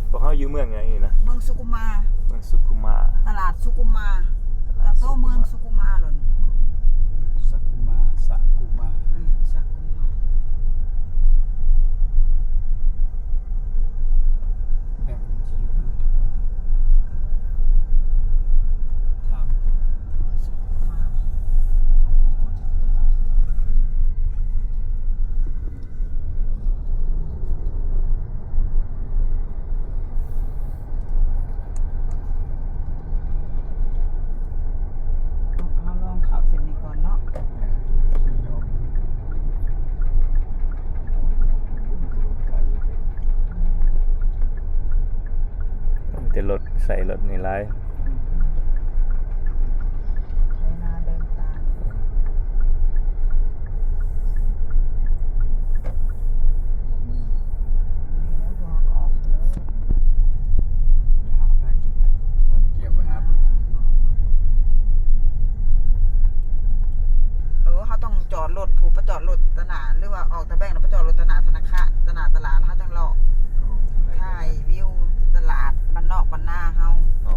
ພວກເຮົາຢູ່ເມືອງຫຍັງນີ້ນະ? ເມືອງສຸຂຸມາ ເມືອງສຸຂຸມາ ຕະຫຼາດສຸຂຸມາ ຕະຫຼາດສຸຂຸມາ ເມືອງສຸຂຸມາໂລດ ສະກຸມາ ສະກຸມາ ເອີ ສະກຸມາ ແບບມັນຊິຢູ່ທາງທາງ ເຮົາລອງເຂົ້າເສັ້ນນີ້ກ່ອນເນາະ ມີແຕ່ລົດ ໃຊ້ລົດນີ້ຫຼາຍ. ໄຖນາເດີນຕາມ ນີ້ແຫຼະ ພວກເຮົາກໍອອກເດີ ໄປຫາແພັກກິນນະ ກ່ຽວໄປຫາ ເອີ ເຮົາຕ້ອງຈອດລົດ ຜູ້ໄປຈອດລົດຕະໜ້າ ຫຼືວ່າອອກຕາແບງແລ້ວໄປຈອດລົດຕະໜ້າທະນາຄານ ຕະໜ້າຕະຫຼາດ ແລ້ວເຮົາຈັ່ງເລາະ ຖ່າຍວິວຕະຫຼາດບ້ານນອກບ້ານນາເຮົາ. ອໍ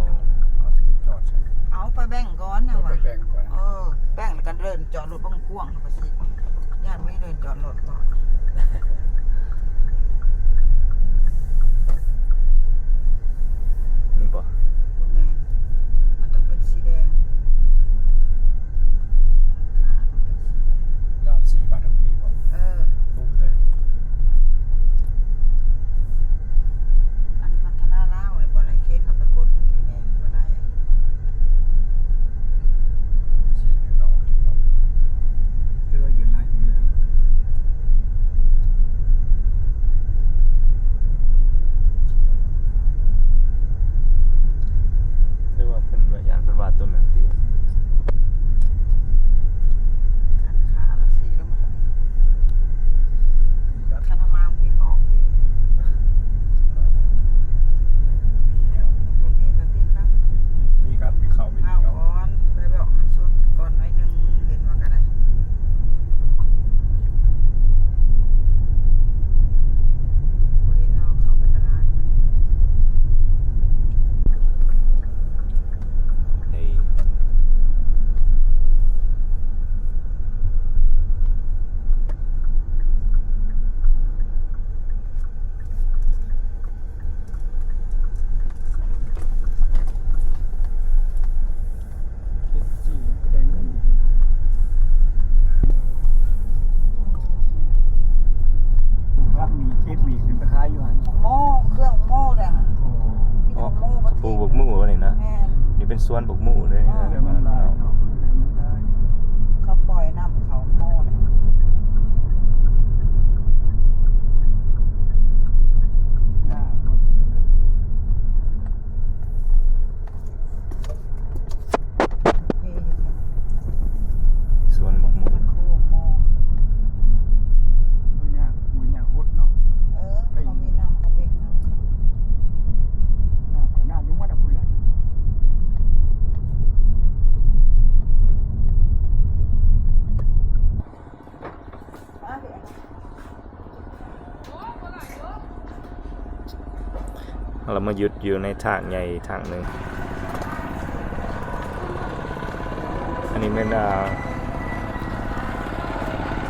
ເຮົາຊິໄປຈອດໃສ? ເອົາໄປແບງກ່ອນນະ ເອົາໄປແບງກ່ອນນະ ເອີ ແບງແລ້ວກໍເດີນຈອດລົດເບິ່ງກວ້າງ ເຮົາກໍຊິ ຢ້ານບໍ່ມີເດີນຈອດລົດບໍ່? ນີ້ບໍ່? ບໍ່ແມ່ນ ມັນຕ້ອງເປັນສີແດງ ອ່າ ຕ້ອງເປັນສີແດງ ລາວສີບັດທະວີບໍ່? ເອີ ປຸບເດ້ ອັນພັດທະນາລາວ ແລ້ວບໍ່ໄດ້ເຂດເຂົ້າໄປກົດເມື່ອກີ້ນີ້ ບໍ່ໄດ້ ຊິຢູ່ນອກ ຢູ່ນອກ ຫຼືວ່າຢູ່ໃນເມືອງ? ຫຼືວ່າເພິ່ນວ່າ ຢ້ານເພິ່ນວ່າຕົວນັ້ນຕິ? ການຄ້າລາວສີລົງມາ ຄັນເຮົາມາມັນອອກນີ້ ບໍ່ມີແລ້ວ ບໍ່ມີກໍຕີກັບ ຕີກັບໄປເຂົ້າໄປ ເຂົ້າກ່ອນ ໄປບອກມັນສຸດກ່ອນໜ້ອຍໜຶ່ງ ເຫັນວ່າກໍໄດ້ ບໍ່ເຫັນເນາະ ເຂົ້າໄປຕະຫຼາດ ເອີ. ເຈັດສີ່ກໍໄດ້ເງິນຢູ່ ຮັບໝີ່ ເກັບໝີ່ຂຶ້ນໄປຂາຍຢູ່ຫັ້ນ ໝໍ້ ເຄື່ອງໝໍ້ແຫຼະ ໂອ້ ມີແຕ່ໝໍ້ ປູກບັກໝູ່ນີ້ນະ ແມ່ນ ນີ້ເປັນສວນບັກໝູ່ເດ້ ເອີ ແລ້ວມັນຫຼາຍເນາະ ແລ້ວມັນຫຼາຍ ເຂົາປ່ອຍນ້ຳເຂົ້າໝໍ້ແຫຼະ. ສວນໝາກໂມ ບໍ່ຍາກ ບໍ່ຍາກຫົດເນາະ ເອີ ເຂົາມີນ້ຳເຂົາເປັນນ້ຳ ນ້ຳກໍນ້ຳລົງມາແຕ່ພຸ້ນແຫຼະ. ເຮົາລະມາຢຸດຢູ່ໃນທາງໃຫຍ່ທາງໜຶ່ງ. ອັນນີ້ແມ່ນ ອ່າ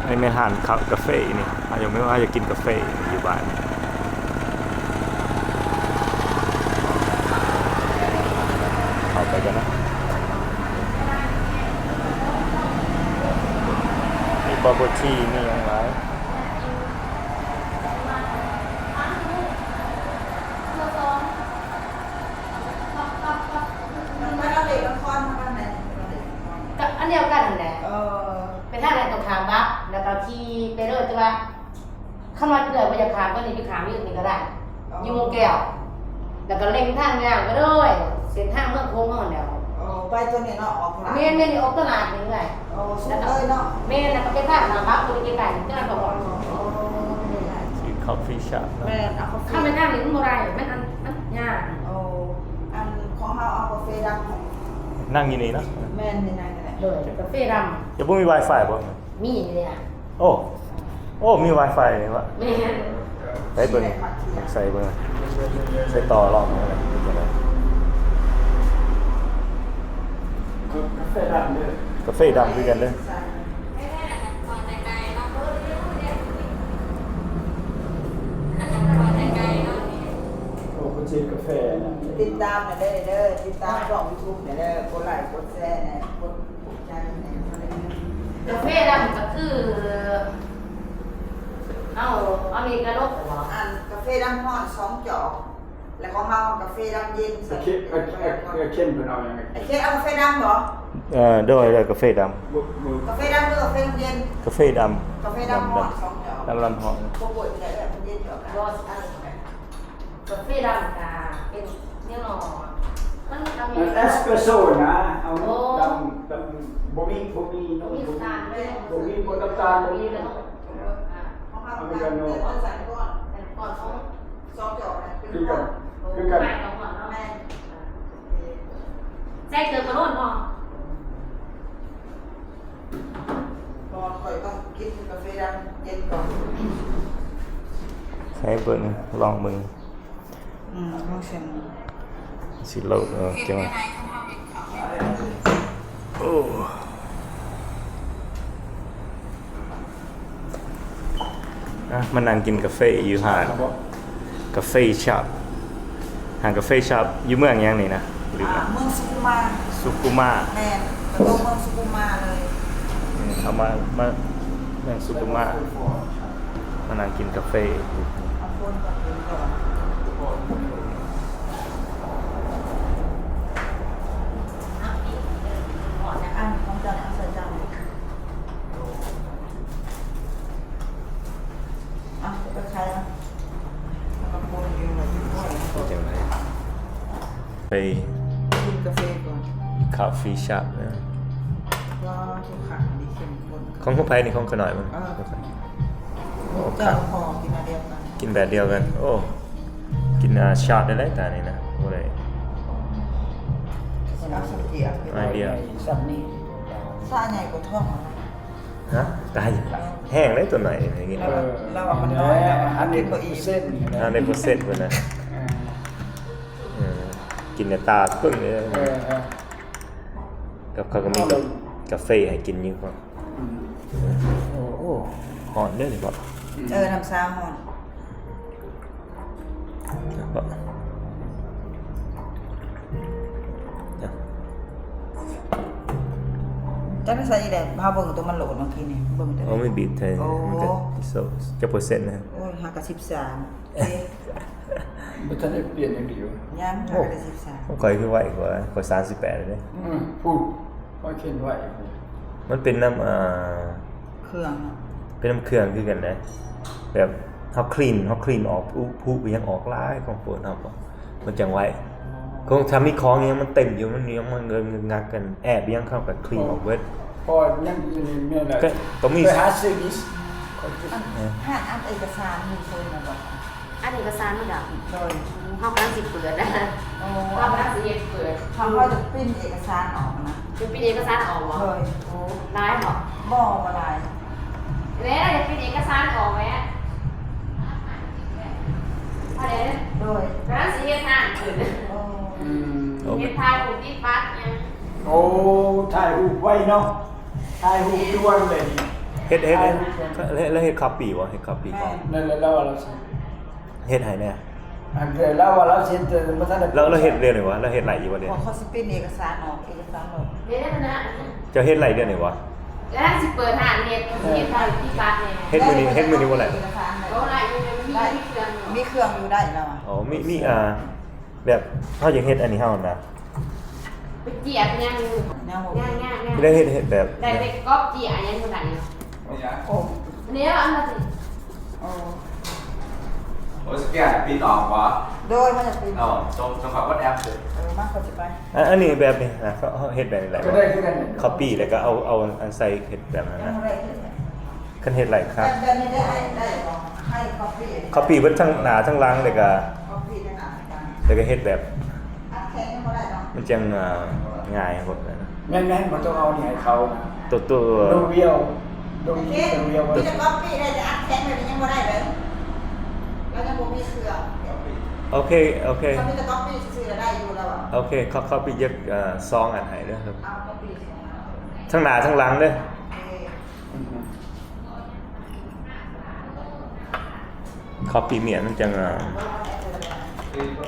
ອັນນີ້ແມ່ນຮ້ານຄາ ກາເຟນີ້. ເຮົາຢາກ ເຮົາຢາກກິນກາເຟຢູ່ບ້ານ. ເຂົ້າໄປກັນນະ. ມີບັບເບິນທີ ມີຫຍັງຫຼາຍ. ກະອັນດຽວກັນຫັ້ນແຫຼະ. ເອີ ໄປທາງນັ້ນຕົງຂ້າມວັດ ແລ້ວກໍຂີ່ໄປເລີຍ. ແຕ່ວ່າ ຄັນວ່າເອື້ອຍບໍ່ຢາກຂ້າມ ຕອນນີ້ໄປຂ້າມຢູ່ນີ້ກໍໄດ້ ອໍ ຢູ່ມົງແກ້ວ ແລ້ວກໍເລັ່ງທາງຍ່າງໄປເລີຍ ເສັ້ນທາງເມືອງໂຂງເຮົານັ້ນແຫຼະ. ອໍ ໄປຕົວນີ້ເນາະ ອອກຕະຫຼາດ ແມ່ນໆ ນີ້ອອກຕະຫຼາດນີ້ເອື້ອຍ. ອໍ ສຸດເລີຍເນາະ. ແມ່ນ ແລ້ວກໍໄປທາງໜ້າບັກ ບໍ່ໄດ້ໄກໆ ຈັ່ງນັ້ນກໍຮອດ. ອໍ ຊື້ຄາເຟຊາເນາະ. ແມ່ນ ເອົາຄາເຟ ຄັນໄປທາງນີ້ມັນບໍ່ໄດ້ ມັນອັນ ມັນຍາກ. ອໍ ອັນຂອງເຮົາເອົາກາເຟດຳ ນັ່ງຢູ່ນີ້ເນາະ. ແມ່ນ ນີ້ນັ່ງນີ້ແຫຼະ. ໂດຍ ກາເຟດຳ. ຈະບໍ່ມີວາຍຟາຍບໍ່? ມີຢູ່ເດ້. ໂອ້ ໂອ້ ມີວາຍຟາຍນີ້ວະ. ແມ່ນ. ໃສ່ເບິ່ງ ໃສ່ເບິ່ງ ໃສ່ຕໍ່ລອງເບິ່ງເປັນຈັ່ງໃດ. ກາເຟດຳເດີ ກາເຟດຳຄືກັນເດີ. ໂອ້ ເພິ່ນຊິເຮັດກາເຟນະ. ຕິດຕາມແດ່ເດີ ເດີ ຕິດຕາມຊ່ອງຢູທູບແດ່ເດີ ກົດໄລກົດແຊແດ່ ກົດ ກາເຟດຳກໍຄື ເອົາອາເມລິກາໂນ່ບໍ? ອັນກາເຟດຳຮ້ອນສອງຈອກ ແລ້ວຂອງເຮົາກາເຟດຳເຢັນ. ໄອ້ເຄນ ໄອ້ ໄອ້ ໄອ້ເຄນເພິ່ນເອົາຫຍັງ? ໄອ້ເຄນເອົາກາເຟດຳບໍ? ເອີ ໂດຍ ໂດຍ ກາເຟດຳ. ບໍ່ ບໍ່ ກາເຟດຳ ຫຼື ກາເຟເຢັນ? ກາເຟດຳ. ກາເຟດຳຮ້ອນສອງຈອກ ດຳ ດຳຮ້ອນ. ບໍ່ປ່ວຍໃດ ເຢັນຈອກ ກາເຟດຳກະເປັນແນວນອນ ມັນ ມັນເອສເປຣສໂຊນະ. ເອົາ ໂອ້ ດຳ ດຳ ບໍ່ມີ ບໍ່ມີ ບໍ່ມີນ້ຳຕານເລີຍ ບໍ່ມີ ບໍ່ນ້ຳຕານ ບໍ່ມີເລີຍ. ອາ ອາເມລິກາໂນ່ ໃສ່ກ່ອນ ໃສ່ກ່ອນ ສອງຈອກນະ ຄືກັນ ຄືກັນ. ແມ່ນ ໃສ່ເກືອກະໂລນພໍ. ບໍ່ ຂ້ອຍຕ້ອງກິນກາເຟດຳເຢັນກ່ອນ. ໃສ່ເບິ່ງ ລອງເບິ່ງ. ອືມ ລອງຊິມ ຊິໂລດ ເອີ ຈັ່ງວ່າ ໂອ້ ອ່ະ ມານັ່ງກິນກາເຟຢູ່ຮ້ານ ກາເຟຊັອບ. ຮ້ານກາເຟຊັອບຢູ່ເມືອງຫຍັງນີ້ນະ? ລືມລະ. ອ່າ ເມືອງສຸຂຸມາ. ສຸຂຸມາ. ແມ່ນ ກະຕົງເມືອງສຸຂຸມາເລີຍ. ອືມ ເອົາມາ ມາເມືອງສຸຂຸມາ ມານັ່ງກິນກາເຟ. ເອົາໂຟນກ່ອນ ໂຟນກ່ອນ. ອັນຂອງເຈົ້າເອົາໃສ່ຈານ. ອ່ະ ໄປຂາຍເອົາ ແລ້ວກໍປົນຢູ່ ເປັນຈັ່ງໃດ? ໄປກິນກາເຟກ່ອນ ຄາເຟຊັອບເນາະ. ວ້າວ ຄືຄັກ ອັນນີ້ເຂັ້ມຂຸ້ນ. ຂອງ ຂອງໃຜນີ້? ຂອງຂ້ານ້ອຍບໍ່? ເອີ ໂອ້ ເຈົ້າ ຂ້າ ພໍກິນອັນດຽວກັນ ກິນແບບດຽວກັນ. ໂອ້ ກິນ ອ່າ ຊັອດໄດ້ຫຼາຍຕານີ້ນະ ບໍ່ໄດ້ ເອົາສັກດຽວ ອັນດຽວ ຊາໃຫຍ່ກວ່າທ້ອງ. ຮະ? ຕາຍ ແຫ້ງເດ້ຕົວໜ້ອຍນີ້. ລາວວ່າມັນນ້ອຍ ອັນນີ້ເປີເຊັນ ອັນນີ້ເປີເຊັນພຸ້ນນະ. ເອີ ເອີ ກິນແຕ່ຕາປຶ້ງເດ້. ເອີ ກັບເຂົາກໍມີກາເຟໃຫ້ກິນຢູ່. ອືມ ໂອ້ ໂອ້ ຮ້ອນເດ້ນີ້ບໍ? ເອີ ນ້ຳຊາຮ້ອນ. ຈັກໃສ່ອີກແຫຼະ ພາເບິ່ງຕົວມັນໂຫຼດເມື່ອກີ້ນີ້ ເບິ່ງແຕ່ ໂອ້ ມັນບີບໃສ່ ໂອ້ ມັນກໍ ຈັກເປີເຊັນນະ? ໂອ້ຍ ຫາກະສິບສາມເດ້. ບໍ່ທັນໄດ້ປ່ຽນຫຍັງດີວະ? ຍັງ ຫາກະສິບສາມ. ຂອງຂ້ອຍຄືໄວກວ່າ ຂ້ອຍສາມສິບແປດເດ້. ອືມ ພຸ້ນ ຂ້ອຍເຂັນໄວ. ມັນເປັນນ້ຳ ເອີ ເຄື່ອງ ເປັນນ້ຳເຄື່ອງຄືກັນເດ້ ແບບເຮົາຄລີນ ເຮົາຄລີນອອກ ຜຸ ຜຸຫຍັງອອກຫຼາຍຂອງໂຟນເຮົາ ມັນຈັ່ງໄວ. ຂອງ ຖ້າມີຂອງຫຍັງມັນເຕັມຢູ່ ມັນຍັງ ມັນງຶກງັກກັນ ແອບຫຍັງເຂົາກໍຄລີນອອກເບິດ. ພໍຍັງຢູ່ໃນແມ່ນແຫຼະ ກໍຕ້ອງມີ ໄປຫາຊື້ນີ້ ເອີ ຮ້ານອັນເອກະສານມີເພິ່ນນະບໍ? ອັນເອກະສານມັນກະ ໂດຍ ເຮົາກຳລັງຊິເປີດນະ. ໂອ້ ເຮົາກຳລັງຊິເຮັດເປີດ ເຮົາ ເຮົາຈະປິ່ນເອກະສານອອກນະ. ຈະປິ່ນເອກະສານອອກບໍ? ໂດຍ. ໂອ້ ຫຼາຍບໍ? ບໍ່ ບໍ່ຫຼາຍ. ແລ້ວຈະປິ່ນເອກະສານອອກແລ້ວ ໂດຍ ກຳລັງຊິເຮັດຮ້ານຂຶ້ນ. ໂອ້ ອືມ ເຮັດຖ່າຍຮູບຕິດບັດຫຍັງ. ໂອ້ ຖ່າຍຮູບໄວເນາະ ຖ່າຍຮູບດ່ວນເລີຍ. ເຮັດ ເຮັດ ແລ້ວເຮັດຄອບປີ້ບໍ່? ເຮັດຄອບປີ້ ແມ່ນ ຂອງ ນັ້ນແຫຼະ ລາວວ່າລາວຊິ ເຮັດໃຫ້ແດ່. ອັນ ລາວວ່າລາວຊິເຮັດ ແຕ່ບໍ່ທັນໄດ້ ລາວ ລາວເຮັດເລື່ອງນີ້ຫວາ? ລາວເຮັດໄດ້ຢູ່ບໍ່ເດ? ເຂົາຊິປິ່ນເອກະສານອອກ ເອກະສານອອກ. ເຈົ້າເຮັດໄດ້ເລື່ອງນີ້ຫວາ? ກຳລັງຊິເປີດຮ້ານເຮັດ ເຮັດຮ້ານທີ່ປາກແນ່. ເຮັດມື້ນີ້ ເຮັດມື້ນີ້ບໍ່ແຫຼະ? ບໍ່ໄດ້ ມີ ມີເຄື່ອງຢູ່ ມີເຄື່ອງຢູ່ໄດ້ແລ້ວ. ອໍ ມີ ມີ ອ່າ ແບບເຮົາຢາກເຮັດອັນນີ້ເຮົານະ ໄປເຈຍະຫຍັງຢູ່ ຍັງ ຍັງ ຍັງ ຍັງ ໄດ້ເຮັດ ເຮັດແບບ ໄດ້ໄປກອບເຈຍະຫຍັງບໍ່ໄດ້ເນາະ. ໂອ້ ນີ້ອັນນັ້ນ ໂອ້ ໂອ້ ສະແກນປິ່ນອອກບໍ່? ໂດຍ ມັນຈະປິ່ນ ເອີ ສົ່ງ ສົ່ງເຂົ້າວັອດແອັບເດີ. ເອີ ມາ ຂ້ອຍຊິໄປ ອັນ ອັນນີ້ແບບນີ້ນະ ເຮົາເຮັດແບບນີ້ແຫຼະ ກໍໄດ້ຄືກັນ ຄອບປີ້ ແລ້ວກໍເອົາ ເອົາອັນໃສ່ເຮັດແບບນັ້ນນະ. ຄັນເຮັດໄດ້ຄັກ ແບບນີ້ໄດ້ ໄດ້ ໄດ້ບໍ່? ໃຫ້ຄອບປີ້ ຄອບປີ້ເບິດທັງໜ້າທັງຫຼັງ ແລ້ວກໍ ຄອບປີ້ທັງໜ້າທັງຫຼັງ ແລ້ວກໍເຮັດແບບ ອັດແຂນຍັງບໍ່ໄດ້ເນາະ ມັນຈັ່ງ ອ່າ ງ່າຍໂພດ. ແມ່ນໆ ບໍ່ຕ້ອງເອົານີ້ໃຫ້ເຂົານະ ຕົວ ຕົວ ໂນວຽວ ໂນວຽວ ມີແຕ່ຄອບປີ້ໄດ້ ແຕ່ອັດແຂນແບບນີ້ຍັງບໍ່ໄດ້ເລີຍ. ລ ຍັງບໍ່ມີເຄື່ອງ. ໂອເຄ ໂອເຄ ຖ້າມີແຕ່ກັອບປີ້ຊື່ໆ ລະໄດ້ຢູ່ແລ້ວອະ. ໂອເຄ ເຂົາ ເຂົາປີ້ຢາກ ເອີ ສອງອັນໃຫ້ເດີ. ເອົາກັອບປີ້ສອງອັນ ທັງໜ້າທັງຫຼັງເດີ. ໂອເຄ ອືມ ຄັອບປີ້ມ້ຽນມັນຈັ່ງ ເອີ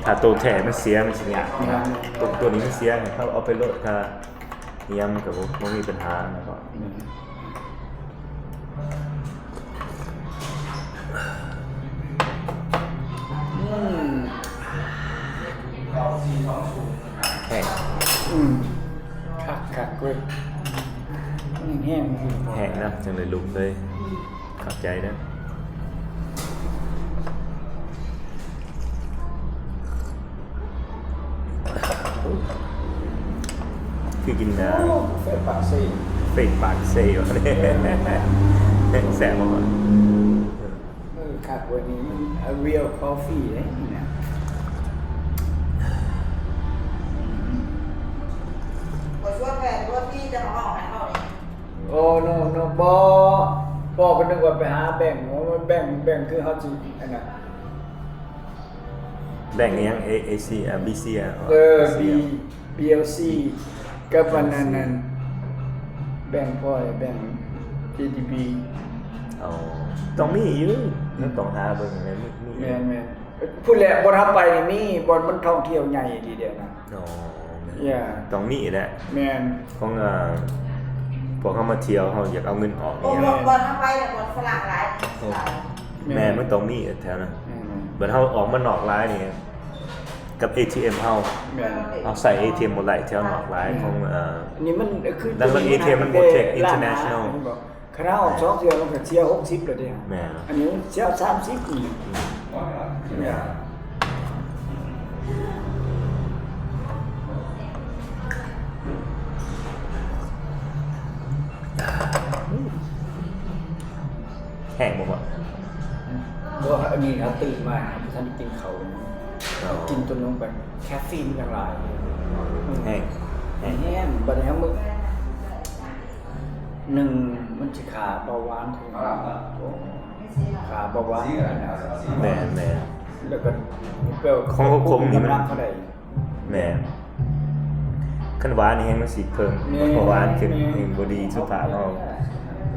ຖ້າໂຕແທ້ມັນເສຍ ມັນຊິຍາກ. ແມ່ນໆ ໂຕ ໂຕນີ້ມັນເສຍ ເຮົາເອົາໄປໂລດ ຖ້າ ຍາມມັນກໍບໍ່ ບໍ່ມີບັນຫານະ. ອືມ ອືມ ແຮງ ອືມ ຄັກໆ ເວີຍ ມັນແຮງ ແຮງນະ ຈັ່ງໄດ້ລຸກເລີຍ. ຂອບໃຈເດີ. ຄືກິນ ເອີ ເຟດປາກເຊ ເຟດປາກເຊ ວ່າແຊບບໍ່? ເອີ ຄັກເວີຍ ນີ້ມັນ real coffee ເດ້ນີ້ນະ. ບໍ່ຊວນແມ່ນວ່າພີ່ຈະມາເວົ້າໃຫ້ເຮົານີ້. ໂອ້ ໂນ ໂນ ບໍ່ ພໍ່ກໍນຶກວ່າໄປຫາແບັງ ໂອ້ ແບັງ ແບັງຄືເຮົາຊິອັນນັ້ນ ແບັງອີ່ຫຍັງ ເອ ເອຊີ ອາ ບີຊີ ເອີ ບີ ບີແອລຊີ ກັບອັນນັ້ນ ແບັງພອຍ ແບັງ ເຈດີບີ. ອໍ ຕ້ອງມີຢູ່ ອືມ ຕ້ອງຫາເບິ່ງແມ່ນ ມີ ມີ ແມ່ນໆ ພຸ້ນແຫຼະ ບ່ອນເຮົາໄປນີ້ມີ ບ່ອນມັນທ່ອງທ່ຽວໃຫຍ່ດີເດນະ. ອໍ ແມ່ນ ຕ້ອງມີແຫຼະ. ແມ່ນ ຂອງ ເອີ ພວກເຮົາມາທ່ຽວ ເຮົາຢາກເອົາເງິນອອກ. ໂອ້ ບ່ອນເຮົາໄປນະ ບ່ອນຝຣັ່ງຫຼາຍ. ແມ່ນ ມັນຕ້ອງມີແຖວນັ້ນ. ແມ່ນໆ ບັດເຮົາອອກມານອກຫຼາຍນີ້ ກັບເອທີເອັມເຮົາ ແມ່ນ ເຮົາໃຊ້ເອທີເອັມບໍ່ໄດ້ ແຖວນອກຫຼາຍ. ຂອງ ເອີ ອັນນີ້ມັນຄື ແລ້ວເອທີເອັມມັນບໍ່ເຊັກອິນເຕີເນຊັນແນລ ເຫັນບໍ່? ຄັນເຮົາອອກສອງເທື່ອ ມັນກໍເສຍຫົກສິບແລ້ວເດ້. ແມ່ນ ອັນນີ້ມັນເສຍສາມສິບນີ້. ແມ່ນ ແຮງບໍ່? ບໍ່ ອັນນີ້ເຮົາຕື່ນມາ ເຮົາບໍ່ທັນໄດ້ກິນເຂົ້າ. ອໍ ກິນຕົວໜຶ່ງໄປ ຄາເຟອີນມັນຍັງຫຼາຍ. ແຮງ ແຮງ ແຮງ ບັດນີ້ເຮົາມື້ ໜຶ່ງ ມັນຊິຂ້າເບົາຫວານ. ໂອ້ ຂ້າເບົາຫວານ. ແມ່ນໆ ແລ້ວກໍ ຂອງເຮົາຂົມນີ້ມັນ ນ້ຳໜັກເທົ່າໃດ? ແມ່ນ ຄັນຫວານນີ້ແຮງມັນຊິເພີ່ມ ແມ່ນ ເພາະຫວານຂຶ້ນ ແມ່ນ ແຮງບໍ່ດີສຸຂະພາບເຮົາ.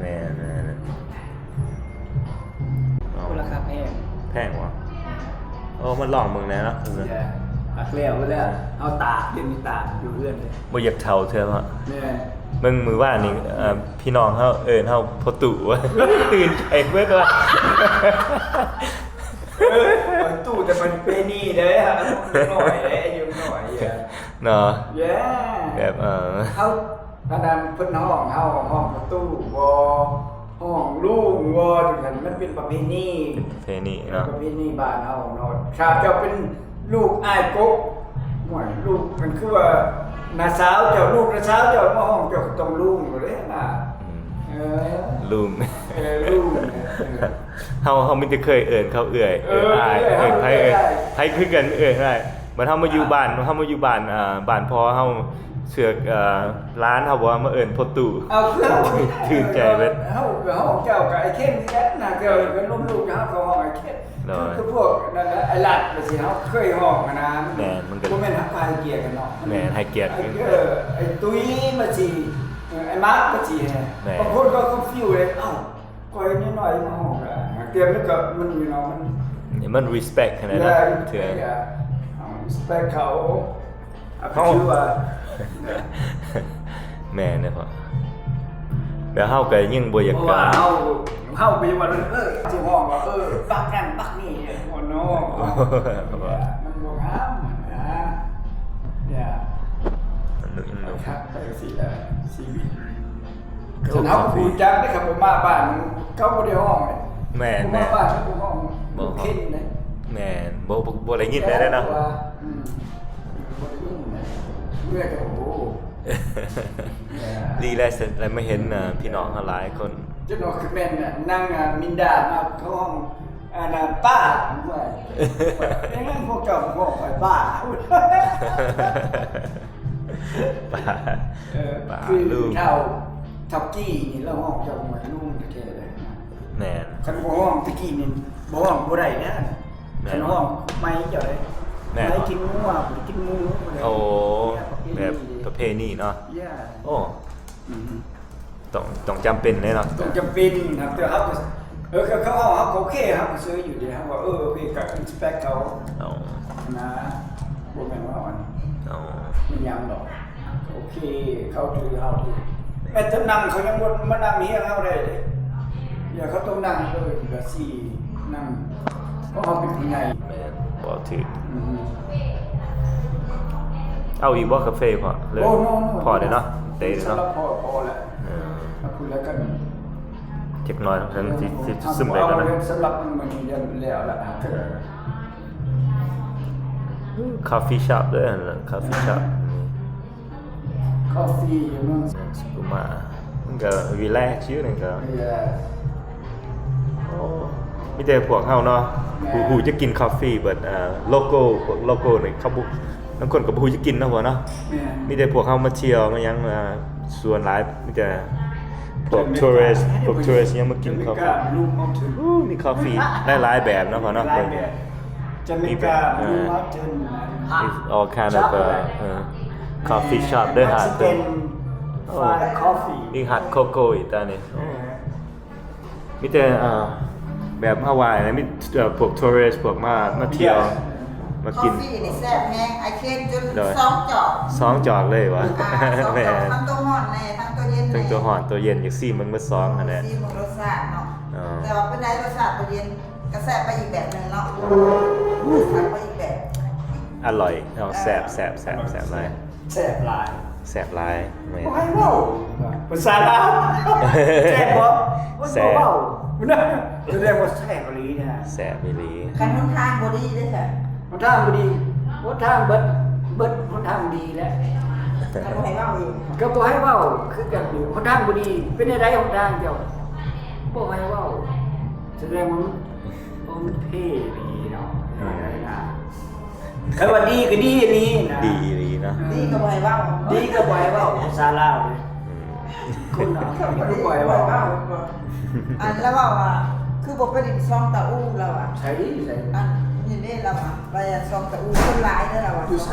ແມ່ນໆ ເອົາ ລາຄາແພງ ແພງຫວາ? ໂອ້ ມາລອງເບິ່ງແດ່ເນາະ. ແມ່ນ ອັກແລ້ວໄປແລ້ວ ເຮົາຕາກ ດຽວນີ້ຕາກຢູ່ເຮືອນເດ້ ບໍ່ຢາກເຖົ້າເທື່ອເນາະ. ແມ່ນ ເບິ່ງມື້ວານນີ້ ເອີ ພີ່ນ້ອງເຮົາເອີ້ນເຮົາພໍ່ຕູ້ ຕື່ນໃຈເບິດວ່າ. ເອີ ຕູ້ແຕ່ມັນເປນີເດ້ ນ້ອຍເດ້ ອາຍຸນ້ອຍເນາະ. ແບບ ເອີ ເຮົາ ອັນນັ້ນເພິ່ນຮ້ອງ ເຮົາຮ້ອງພໍ່ຕູ້ບໍ່ ຮ້ອງລຸງບໍ່ ຈັ່ງຊັ້ນ ມັນເປັນປະເພນີ ເປັນປະເພນີເນາະ ປະເພນີບ້ານເຮົາເນາະ. ຖ້າເຈົ້າເປັນລູກອ້າຍກົກ ໂອ້ຍ ລູກ ມັນຄືວ່ານ້າສາວເຈົ້າ ລູກນ້າສາວເຈົ້າມາຮ້ອງ ເຈົ້າກໍຕ້ອງລຸງເດ້ນະ. ອືມ ເອີ ລຸງ ເອີ ລຸງ ເອີ ເຮົາ ເຮົາມີແຕ່ເຄີຍເອີ້ນເຂົາເອື້ອຍ ເອີ ເອີ້ນອ້າຍ ເອື້ອຍ ເອີ້ນໃຜ ເອື້ອຍ ເອີ້ນໃຜຄືກັນ ເອື້ອຍ ອ້າຍ. ບັດເຮົາມາຢູ່ບ້ານ ເຮົາມາຢູ່ບ້ານ ອ່າ ບ້ານພໍ່ເຮົາ ເສືອກ ອ່າ ຫຼານເຮົາບອກວ່າມາເອີ້ນພໍ່ຕູ້ ເອົາ ຕື່ນໃຈເບິດ. ເຮົາ ເຮົາເຈົ້າກໍອ້າຍເຄັນຄືກັນນະ ເຈົ້າກໍລຸງລູກເຮົາກໍຮ້ອງອ້າຍເຄັນ ໂດຍ ຄືພວກນັ້ນນະ ອ້າຍລັດ ຈັ່ງຊີ້ ເຮົາເຄີຍຮ້ອງຫັ້ນນະ. ແມ່ນ ມັນກໍບໍ່ແມ່ນຮັກປາໃຫ້ກຽດກັນເນາະ. ແມ່ນ ໃຫ້ກຽດ ເອີ ອ້າຍຕຸ້ຍ ຈັ່ງຊີ້ ເອີ ອ້າຍມາກ ຈັ່ງຊີ້. ແມ່ນ ບາງຄົນກໍຄອນຟິວເລີຍ ເອົ້າ ຂ້ອຍນ້ອຍໆມາຮ້ອງ ເທື່ອມັນກໍ ມັນຢູ່ເນາະ ມັນ ມັນ respect ຂະໜາດນັ້ນ ເທື່ອ respect ເຂົາ ເຮົາ ເຮົາ ແມ່ນເດ້ພໍ່ ແລ້ວເຮົາກໍຍັງບໍ່ຢາກ ເພາະວ່າເຮົາ ເຮົາກໍຍັງວ່າ ເອີ ຊິຮ້ອງວ່າ ເອີ ບັກນັ້ນບັກນີ້ ໂອ້ໂນ ມັນບໍ່ງາມນະ. ມັນ ມັນ ຄັກໄປຊີ້ແຫຼະຊີວິດ. ຄັນເຮົາຮູ້ຈັກເດ້ ຄັນບໍ່ມາບ້ານເຂົາບໍ່ໄດ້ຮ້ອງເດ້. ແມ່ນໆ ບໍ່ມາບ້ານເຂົາບໍ່ຮ້ອງ ບໍ່ເຄັນເດ້. ແມ່ນ ບໍ່ ບໍ່ ບໍ່ໄດ້ຍິນແດ່ເນາະ. ອືມ ບໍ່ໄດ້ຍິນເດ້ ເມື່ອຈະ ໂອ້ໂຫ ດີແລ້ວ ໄດ້ມາເຫັນ ເອີ ພີ່ນ້ອງເຮົາຫຼາຍຄົນ. ຈັກໜ່ອຍຄືແມ່ນນາງ ອ່າ ມິນດາມາ ເຂົາຮ້ອງ ອັນນ່າ ປ້າ ເມື່ອຍ ຍັງພວກເຈົ້າຮ້ອງຂ້ອຍປ້າ. ປ້າ ເອີ ປ້າ ຄືລຸງ ເຖົ້າ ເຖົ້າກີ້ນີ້ລາວຮ້ອງເຈົ້າໝວຍລຸງແທ້ໆເລີຍ. ແມ່ນ ຄັນບໍ່ຮ້ອງແຕ່ກີ້ນີ້ບໍ່ຮ້ອງບໍ່ໄດ້ນະ. ແມ່ນ ຄັນຮ້ອງໄມ້ເຈົ້າເດ້ ແມ່ນ ໄມ້ກິນງົວ ກິນໝູ ໂອ້ ແບບປະເພນີເນາະ ໂອ້ ອືມ ຕ້ອງ ຕ້ອງຈຳເປັນເດ້ເນາະ ຕ້ອງຈຳເປັນ ແຕ່ເຮົາກໍ ເອີ ເຂົາເວົ້າ ເຮົາກໍໂອເຄ ເຮົາກໍເຊີຍຢູ່ເດ້ ເຮົາກໍ ເອີ ໂອເຄ ກໍ respect ເຂົາ ເອົາ ນະ ບໍ່ແມ່ນວ່າອັນ ເອົາ ມັນຫຍັງດອກ ໂອເຄ ເຂົາຖືເຮົາຖື ແມ່ນແຕ່ນັ່ງເຂົາຍັງບໍ່ມານັ່ງຮຽງເຮົາໄດ້ເດ້ ຢ່າງເຂົາຕ້ອງນັ່ງ ເອີ ກະຊິນັ່ງ ເພາະເຮົາເປັນຜູ້ໃຫຍ່ ແມ່ນ ເວົ້າຖືກ ອືມ ເອົາອີກບໍ່ກາເຟພໍ່ ຫຼື ພໍແລ້ວເນາະ ເຕະເນາະ ສຳລັບພໍ່ ພໍແລ້ວ ເອີ ເອົາພຸ້ນແລ້ວກັນ ຈັກໜ້ອຍ ເຖິງຊິ ຊິຊຶມໄດ້ແລ້ວນະ ສຳລັບມື້ນີ້ແລ້ວລະ ຄາເຟຊັອບເດີ ຄາເຟຊັອບ ຄາເຟຢູ່ເມືອງ ສະກຸມາ ມັນກໍຣີແລັກຢູ່ ນັ້ນກໍ ໂອ້ ມີແຕ່ພວກເຮົາເນາະ ແມ່ນ ຮູ້ຈັກກິນຄາເຟ ແບບ ເອີ ໂລໂກ້ ພວກໂລໂກ້ນີ້ເຂົາບໍ່ ລາງຄົນກໍບໍ່ຮູ້ຈັກກິນເນາະ ພໍ່ເນາະ ແມ່ນ ມີແຕ່ພວກເຮົາມາທ່ຽວມາຫຍັງ ເອີ ສ່ວນຫຼາຍມີແຕ່ພວກ ໂທຣິສ ພວກ ໂທຣິສ ຫຍັງມາກິນຄາເຟ ໂອ້ ມີຄາເຟຫຼາຍໆແບບເນາະ ພໍ່ເນາະ ຫຼາຍແບບ Jamaica Blue Mountain Hot Chocolate ເອີ ຄາເຟຊັອບເດີ ຮອດ Mexican Fried Coffee ອີກ ຮອດໂກໂກ້ອີກຕານີ້ ເອີ ມີແຕ່ ເອີ ແບບເຮົາວ່ານະ ມີ ເອີ ພວກ ໂທຣິສ ພວກມາ ມາທ່ຽວ ມາກິນ ຄອຟຟີນີ້ແຊບແຮງ ອ້າຍເຄນຈົນສອງຈອກ ສອງຈອກເລີຍຫວາ ອ່າ ສອງຈອກ ທັງໂຕຮ້ອນແດ່ ທັງໂຕເຢັນແດ່ ທັງໂຕຮ້ອນໂຕເຢັນ ຢາກຊີມເບິ່ງເບິດສອງຫັ້ນແຫຼະ ຊີມເບິ່ງລົດຊາດເນາະ ເອີ ແຕ່ວ່າເປັນໃດ ລົດຊາດໂຕເຢັນ ກະແຊບໄປອີກແບບໜຶ່ງເນາະ ແຊບໄປອີກແບບ ອະລ່ອຍເນາະ ເອີ ແຊບ ແຊບ ແຊບ ແຊບຫຼາຍ ແຊບຫຼາຍ ແຊບຫຼາຍ ແມ່ນ ບໍ່ໃຫ້ເວົ້າ ພາສາລາວ ແຊບບໍ່ ແຊບ ບໍ່ເວົ້າ ສະແດງວ່າແຊບອີ່ຫຼີນະ ແຊບອີ່ຫຼີ ຄັນຫົນທາງບໍ່ດີເດ້ ຫົນທາງບໍ່ດີ ຫົນທາງເບິດ ເບິດຫົນທາງດີແລ້ວ ກະບໍ່ໃຫ້ເວົ້າອີກ ກະບໍ່ໃຫ້ເວົ້າຄືກັນ ຫົນທາງບໍ່ດີ ເປັນແນວໃດຫົນທາງເຈົ້າ ບໍ່ໃຫ້ເວົ້າ ສະແດງວ່າ ໂອ້ ມັນເພດີເນາະ ອືມ ຄັນວ່າດີກໍດີອີ່ຫຼີນະ ດີອີ່ຫຼີເນາະ ດີກໍບໍ່ໃຫ້ເວົ້າ ດີກໍບໍ່ໃຫ້ເວົ້າ ພາສາລາວເດ້ ອືມ ຄົນເຮົາກໍບໍ່ໃຫ້ເວົ້າ ອັນລາວເວົ້າວ່າ ຄືບໍ່ໄປຫຼິ້ນຊ່ອງຕາອູ ລາວວ່າ ໃສ ໃສ ອັນນີ້ເດ້ ລາວວ່າ ໄປຊ່ອງຕາອູ ຄົນຫຼາຍເດີ ລາວວ່າ ຢູ່ໃສ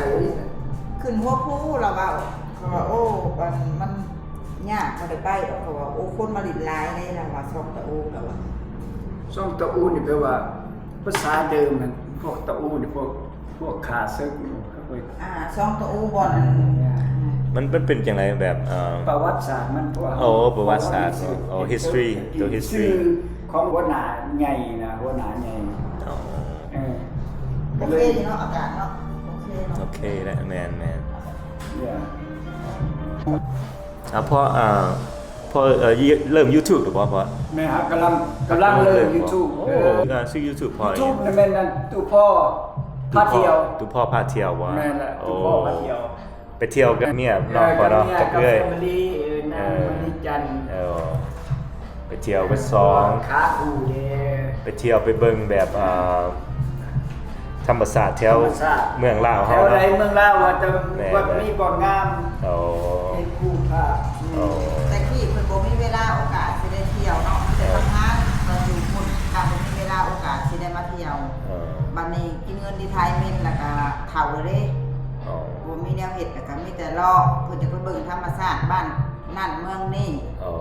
ຂຶ້ນຫົວພູ ລາວເວົ້າ ເຂົາວ່າ ໂອ້ ອັນມັນ ຍາກ ບໍ່ໄດ້ໄປດອກ ເຂົາວ່າ ໂອ້ ຄົນມາຫຼິ້ນຫຼາຍເດ້ ລາວວ່າ ຊ່ອງຕາອູ ລາວວ່າ ຊ່ອງຕາອູນີ້ແປວ່າ ພາສາເດີມຫັ້ນ ພວກຕາອູນີ້ ພວກ ພວກຂ້າເສິກ ອ່າ ຊ່ອງຕາອູ ບ່ອນ ມັນ ມັນເປັນຈັ່ງໃດ ແບບ ເອີ ປະຫວັດສາດມັນ ເພາະວ່າ ໂອ້ ປະຫວັດສາດ ໂອ້ ຮິດສະຕີ ໂຕຮິດສະຕີ ຊື່ຂອງຫົວໜ້າໃຫຍ່ນະ ຫົວໜ້າໃຫຍ່ ອໍ ເອີ ໂອເຄເນາະ ອາກາດເນາະ ໂອເຄເນາະ ໂອເຄແລ້ວ ແມ່ນໆ ເອີ ອ່າ ພໍ່ ເອີ ພໍ່ ເອີ ເລີ່ມຢູທູບແລ້ວບໍ່ພໍ່? ແມ່ນ ກຳລັງ ກຳລັງເລີ່ມຢູທູບ ໂອ້ ເອີ ຊື່ຢູທູບພໍ່ ຢູທູບນີ້ແມ່ນ ຕູ້ພໍ່ພາທ່ຽວ ຕູ້ພໍ່ພາທ່ຽວຫວາ? ແມ່ນແຫຼະ ຕູ້ພໍ່ພາທ່ຽວ ໄປທ່ຽວກັບເມຍເນາະ ເອີ ພໍ່ເນາະ ກັບເອື້ອຍ ກັບເອື້ອຍ ເອີ ມະນີຈັນ ເອີ ໄປທ່ຽວໄປສອງ ຂາຄູ່ເດ້ ໄປທ່ຽວໄປເບິ່ງແບບ ອ່າ ທຳມະຊາດແຖວ ທຳມະຊາດ ເມືອງລາວເຮົາເນາະ ແຖວໃດເມືອງລາວວ່າຈະ ແມ່ນ ວ່າມີບ່ອນງາມ ໂອ້ ເຮັດຮູບພາບ ໂອ້ ແຕ່ກີ້ເພິ່ນບໍ່ມີເວລາໂອກາດຊິໄດ້ທ່ຽວເນາະ ມີແຕ່ ເອີ ທຳງານ ກໍຢູ່ພຸ້ນ ກໍບໍ່ມີເວລາໂອກາດຊິໄດ້ມາທ່ຽວ ເອີ ບັດນີ້ກິນເງິນທີ່ໄທເໝັນ ແລ້ວກໍເຖົ້າແລ້ວເດ້ ໂອ້ ບໍ່ມີແນວເຮັດ ກໍມີແຕ່ເລາະ ເພິ່ນຈະໄປເບິ່ງທຳມະຊາດບ້ານ ນັ້ນເມືອງນີ້ ໂອ້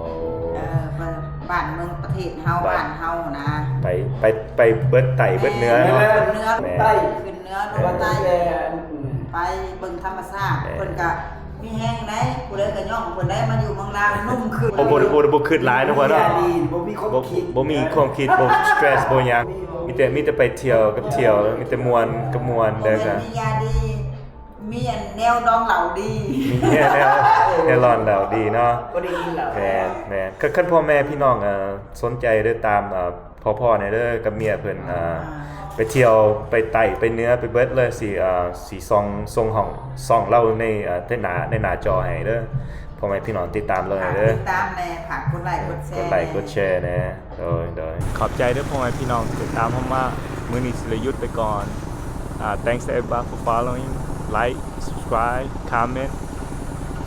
ເອີ ບ້ານເມືອງປະເທດເຮົາ ບ້ານ ບ້ານເຮົານະ ໄປ ໄປ ໄປເບິດໃຕ້ເບິດເໜືອເນາະ ແມ່ນ ຂຶ້ນເໜືອ ແມ່ນ ລົງໃຕ້ ແມ່ນ ໄປເບິ່ງທຳມະຊາດ ແມ່ນ ເພິ່ນກະມີແຮງໃດ ຜູ້ໃດກະຍ້ອງເພິ່ນໄດ້ມາຢູ່ເມືອງລາວ ໜຸ່ມຂຶ້ນ ບໍ່ ບໍ່ ບໍ່ ບໍ່ຄຶດຫຼາຍເນາະພໍ່ເນາະ ບໍ່ມີຄວາມຄິດ ບໍ່ມີຄວາມຄິດ ບໍ່ສະເຕຣສ ບໍ່ຫຍັງ ມີແຕ່ ມີແຕ່ໄປທ່ຽວກັບທ່ຽວ ມີແຕ່ມ່ວນກັບມ່ວນ ແລ້ວກະ ມີຢາດີ ມີອັນແນວດອງເຫຼົ້າດີ ມີແນວ ແນວ ແນວດອງເຫຼົ້າດີເນາະ ບໍ່ໄດ້ກິນເຫຼົ້າ ແມ່ນ ແມ່ນ ຄັນ ຄັນພໍ່ແມ່ພີ່ນ້ອງ ເອີ ສົນໃຈເດີ ຕາມ ເອີ ພໍ່ໆແດ່ເດີ ກັບເມຍເພິ່ນ ເອີ ອ່າ ໄປທ່ຽວ ໄປໃຕ້ ໄປເໜືອ ໄປເບິດເລີຍ ຊິ ເອີ ຊິສົ່ງ ສົ່ງຫ້ອງ ຊ່ອງລາວໃນ ເອີ ໃນໜ້າ ໃນໜ້າຈໍໃຫ້ເດີ ພໍ່ແມ່ພີ່ນ້ອງຕິດຕາມລາວແດ່ເດີ ຕິດຕາມແດ່ ຝາກກົດໄລກົດແຊ ກົດໄລກົດແຊແດ່. ໂດຍ ໂດຍ ຂອບໃຈເດີພໍ່ແມ່ພີ່ນ້ອງທີ່ຕິດຕາມເຮົາມາ ມື້ນີ້ຊິໄດ້ຢຸດໄປກ່ອນ ອ່າ thanks to everybody for following, like, subscribe, comment,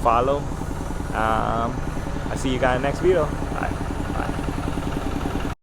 follow, um, I see you guys next video.